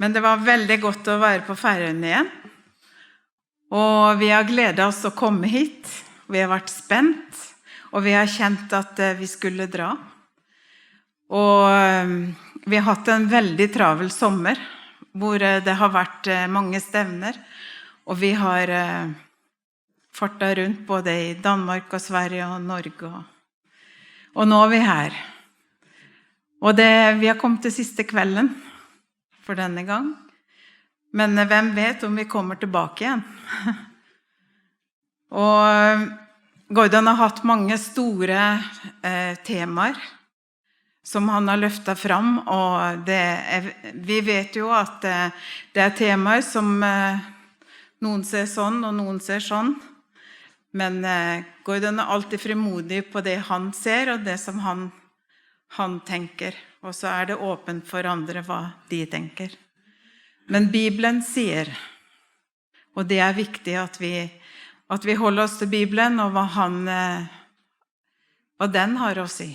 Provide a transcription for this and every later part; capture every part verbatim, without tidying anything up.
Men det var veldig godt å være på Færøyene igjen. Og vi har gledet oss å komme hit. Vi har vært spent, og vi har kjent at eh, vi skulle dra. Og eh, vi har hatt en veldig travel sommer, hvor eh, det har vært eh, mange stevner. Og vi har eh, farta rundt både i Danmark og Sverige og Norge. Og, og nå er vi her. Og det, vi har kommet til siste kvelden for denne gang. Men eh, hvem vet om vi kommer tilbake igjen? Og eh, Gordon har hatt mange store eh, temaer som han har løftet fram, og det er, vi vet jo at eh, det er temaer som eh, noen ser sånn, og noen ser sånn. Men eh, Gordon er alltid frimodig på det han ser, og det som han, han tenker. Og så er det åpent for andre hva de tenker. Men Bibelen sier, og det er viktig at vi, at vi holder oss til Bibelen og hva han, eh, hva den har å si.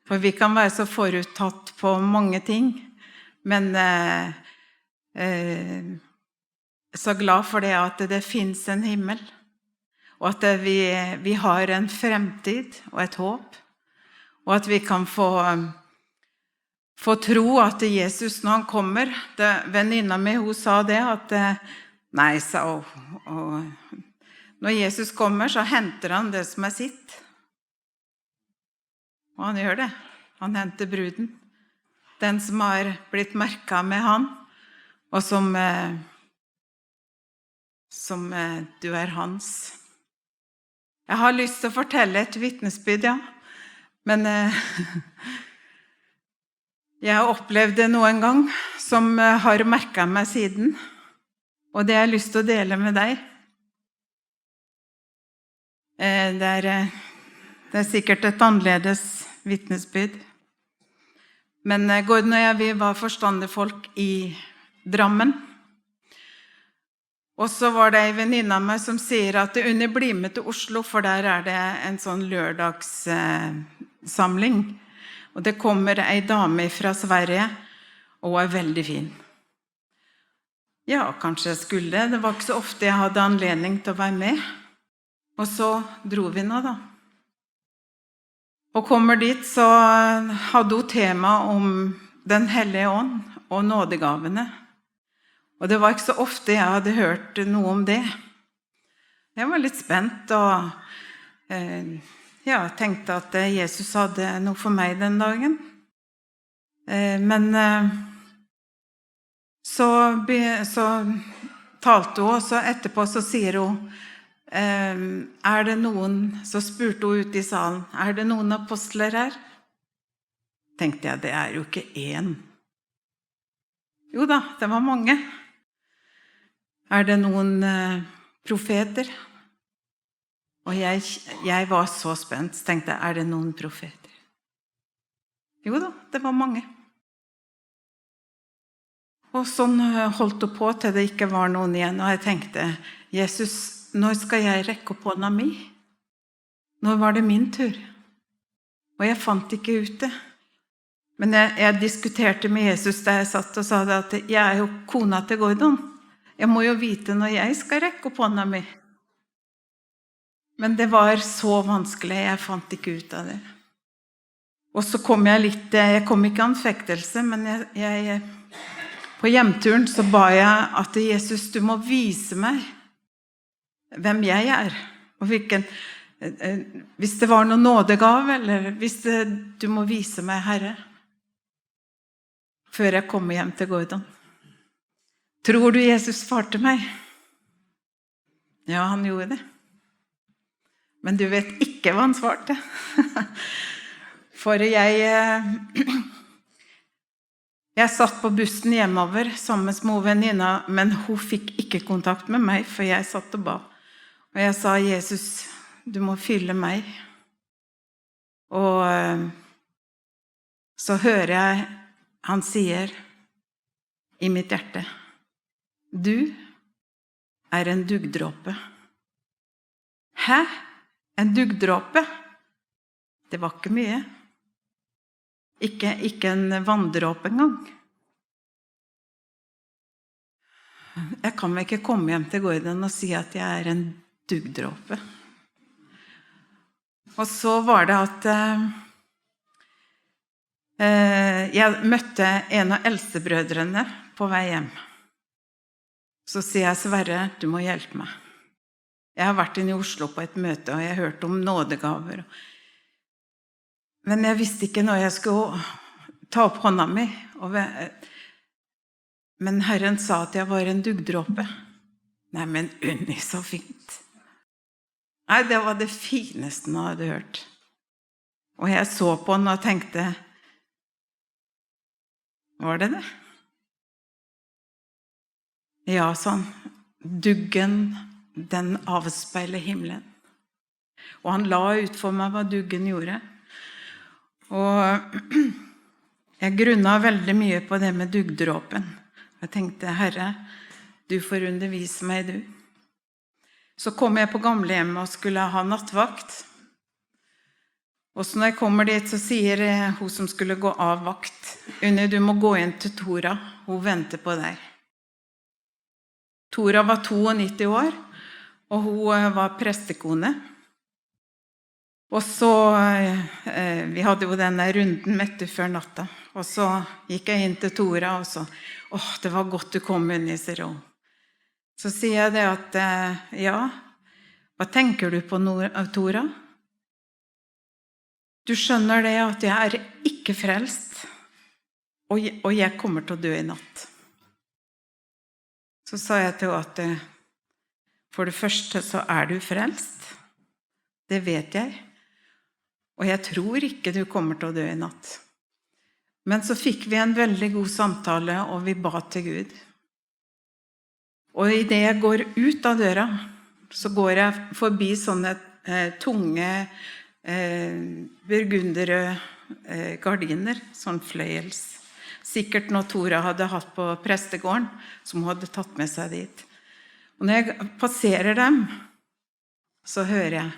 For vi kan være så foruttatt på mange ting, men eh, eh, så glad for det at det finnes en himmel, og at det, vi, vi har en fremtid og et håp, og at vi kan få, få tro at Jesus, når han kommer, det, venninna mi, hun sa det, at eh, nei, sa hun, og når Jesus kommer, så henter han det som er sitt. Og han gjør det. Han henter bruden. Den som har blitt merket med han, og som, eh, som eh, du er hans. Jeg har lyst til å fortelle et vitnesbyrd, ja. Men eh, jeg har opplevd det nå en gang, som eh, har merket meg siden. Og det har jeg lyst til å dele med deg. Eh, det er, eh, det er sikkert et annerledes vitnesbyrd. Men eh, Gordon og jeg, vi var forstanderfolk i Drammen. Og så var det en venninne av meg som sier at Unni, bli med til Oslo, for der er det en sånn lørdagssamling. Eh, samling. Og det kommer en dame fra Sverige, og hun er veldig fin. Ja, kanskje jeg skulle. Det var ikke så ofte jeg hadde anledning til å være med. Og så dro vi nå, da. Og kommer dit, så hadde hun tema om Den hellige ånd og nådegavene. Og det var ikke så ofte jeg hadde hørt noe om det. Jeg var litt spent og eh, ja, tenkte at eh, Jesus hadde noe for meg den dagen. Eh, men eh, så, be, så talte hun, og så etterpå så sier hun eh, er det noen, så spurte hun ut i salen, er det noen apostler her? Tenkte jeg, det er jo ikke én. Jo da, det var mange. Er det noen eh, profeter? Og jeg, jeg var så spent, så tenkte jeg, er det noen profeter? Jo da, det var mange. Og sånn eh, holdt det på til det ikke var noen igjen, og jeg tenkte, Jesus, når skal jeg rekke opp hånda mi? Når var det min tur? Og jeg fant ikke ut det. Men jeg, jeg diskuterte med Jesus da jeg satt og sa det, at jeg er jo kona til Gordon. Jeg må jo vite når jeg skal rekke opp hånda mi. Men det var så vanskelig, jeg fant ikke ut av det. Og så kom jeg litt, eh, jeg kom ikke i anfektelse, men jeg, jeg, på hjemturen så ba jeg at Jesus, du må vise meg hvem jeg er, og hvilken, eh, eh, hvis det var noen nådegave, eller hvis det, du må vise meg, Herre, før jeg kommer hjem til Gordon. Tror du Jesus svarte meg? Ja, han gjorde det. Men du vet ikke hva han svarte. For jeg eh, Jeg satt på bussen hjemover sammen med små venninna, men hun fikk ikke kontakt med meg, for jeg satt og ba. Og jeg sa, Jesus, du må fylle meg. Og eh, så hører jeg han sier i mitt hjerte, du er en duggdråpe. Hæ? En duggdråpe? Det var ikke mye. Ikke, ikke en vanndråpe engang. Jeg kan vel ikke komme hjem til Gordon og si at jeg er en duggdråpe. Og så var det at eh, eh, jeg møtte en av eldstebrødrene på vei hjem. Så sier jeg: «Sverre, du må hjelpe meg. Jeg har vært inne i Oslo på et møte, og jeg har hørt om nådegaver. Men jeg visste ikke når jeg skulle ta opp hånda mi. Og ve- men Herren sa at jeg var en duggdråpe.» Nei, men Unni, så fint. Nei, det var det fineste jeg hadde hørt. Og jeg så på henne og tenkte: «Var det det?» «Ja», sa han. «Duggen, den avspeiler himmelen.» Og han la ut for meg hva duggen gjorde. Og jeg grunna veldig mye på det med duggdråpen. Jeg tenkte: «Herre, du får undervise meg, du.» Så kom jeg på gamlehjemmet og skulle ha nattvakt. Og så når jeg kommer dit, så sier eh, hun som skulle gå av vakt: «Unni, du må gå inn til Tora. Hun venter på deg.» Tora var to og nitti år, og hun eh, var prestekone. Og så eh, Vi hadde jo denne runden, vet du, før natta. Og så gikk jeg inn til Tora, og så: «Åh, det var godt du kom, Unni», sier hun. Så sier jeg det at eh, «Ja, hva tenker du på, Nor- Tora?» «Du skjønner det at jeg er ikke frelst, og jeg, og jeg kommer til å dø i natt.» Så sa jeg til henne at eh, «For det første så er du frelst. Det vet jeg. Og jeg tror ikke du kommer til å dø i natt.» Men så fikk vi en veldig god samtale, og vi ba til Gud. Og i det jeg går ut av døra, så går jeg forbi sånne eh, tunge eh, burgunderrøde eh, gardiner, sånn fløyels. Sikkert noe Tora hadde hatt på prestegården, som hun hadde tatt med seg dit. Og når jeg passerer dem, så hører jeg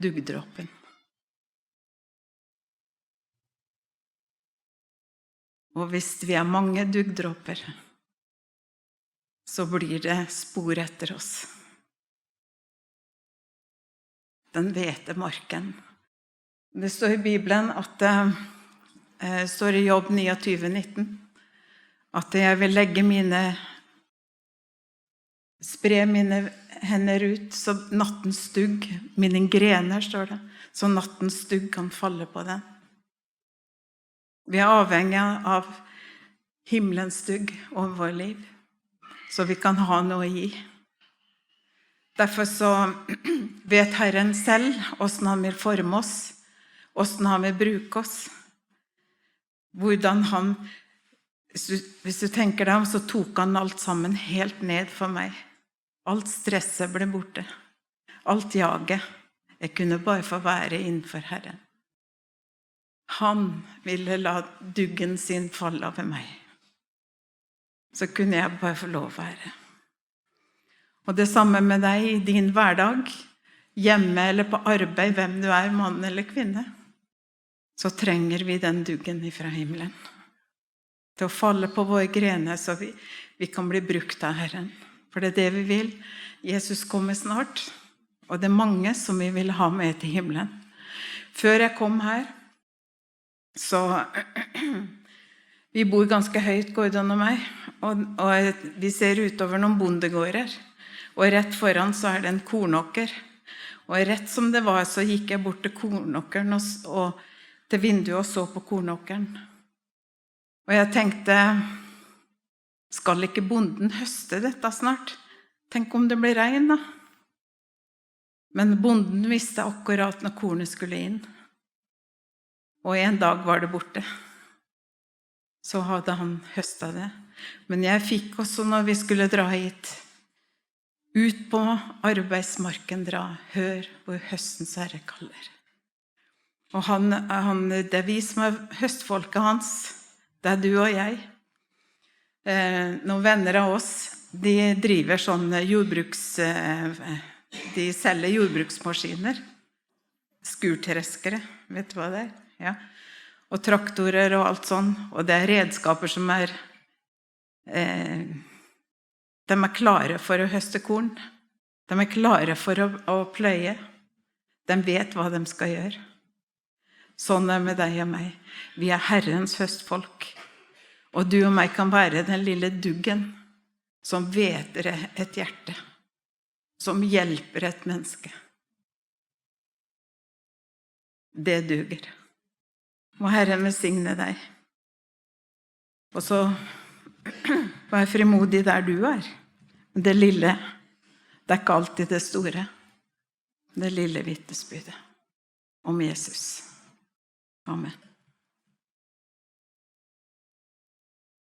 duggdråpen. Og hvis vi er mange duggdråper, så blir det spor etter oss. Den hvete marken. Det står i Bibelen at eh, står i Jobb niogtyve nitten, at jeg vil legge mine spre mine hender ut, så nattens dugg, mine grener, står det, så nattens dugg kan falle på dem. Vi er avhengige av himmelens dugg over vår liv, så vi kan ha noe å gi. Derfor så vet Herren selv hvordan han vil forme oss, hvordan han vil bruke oss. Hvordan han, hvis du, hvis du tenker deg om, så tok han alt sammen helt ned for meg. Alt stresset ble borte. Alt jaget. Jeg kunne bare få være innenfor Herren. Han ville la duggen sin falle over meg. Så kunne jeg bare få lov å være. Og det samme med deg i din hverdag, hjemme eller på arbeid, hvem du er, mann eller kvinne, så trenger vi den duggen ifra himmelen. Til å falle på våre grener, så vi, vi kan bli brukt av Herren. For det er det vi vil. Jesus kommer snart, og det er mange som vi vil ha med til himmelen. Før jeg kom her, så vi bor ganske høyt, Gordon og meg, og, og vi ser utover noen bondegårder. Og rett foran så er det en kornåker. Og rett som det var, så gikk jeg bort til kornåkeren og, s- og til vinduet og så på kornåkeren. Og jeg tenkte, skal ikke bonden høste dette snart? Tenk om det blir regn, da? Men bonden visste akkurat når kornet skulle inn. Og en dag var det borte. Så hadde han høsta det. Men jeg fikk også, når vi skulle dra hit, ut på arbeidsmarken dra, hør hvor høstens herre kaller. Og han, han, det er vi som er høstfolket hans. Det er du og jeg. Eh, noen venner av oss, de driver sånn jordbruks... Eh, de selger jordbruksmaskiner. Skurtreskere, vet du hva det er? Ja. Og traktorer og alt sånn. Og det er redskaper som er Eh, de er klare for å høste korn. De er klare for å, å pløye. De vet hva de skal gjøre. Sånn er med deg og meg. Vi er Herrens høstfolk. Og du og meg kan være den lille duggen som væter et hjerte, som hjelper et menneske. Det duger. Må Herren velsigne deg. Og så vær frimodig der du er. Det lille, det er ikke alltid det store. Det lille vitnesbyrdet om Jesus. Amen.